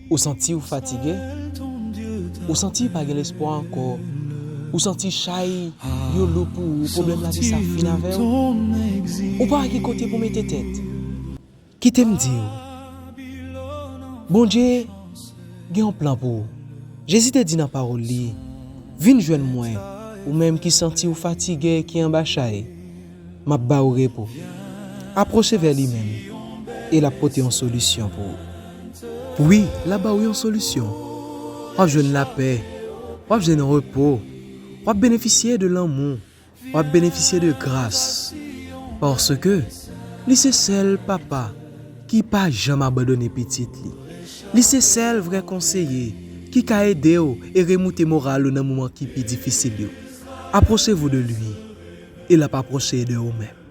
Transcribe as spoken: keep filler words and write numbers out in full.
Ou santi w fatige? Ou santi pa gen lespwa ankò? Ou santi chay yo lou pou ou, pwoblèm lavi sa fin avè w? Ou pa wè ki kote pou mete tèt? Kite m di w, Bondye gen yon plan pou ou. Jezi te di nan pawòl li, vin jwenn mwen, ou menm ki santi w fatige, ki anba chay, m ap ba ou repo. Apwoche vè li menm, e l ap pote yon solisyon pou ou. Wi, l ap ba ou yon solisyon. W ap jwenn lapè, w ap jwenn repo, w ap benefisye de lanmou, w ap benefisye de gras. Paske li se sèl papa ki pa janm abandone pitit li. Li se sèl vrè konseye ki ka ede w e remoute moral ou nan moman ki pi difisil yo. Approchez-vous de lui, e l ap apwoche de ou menm.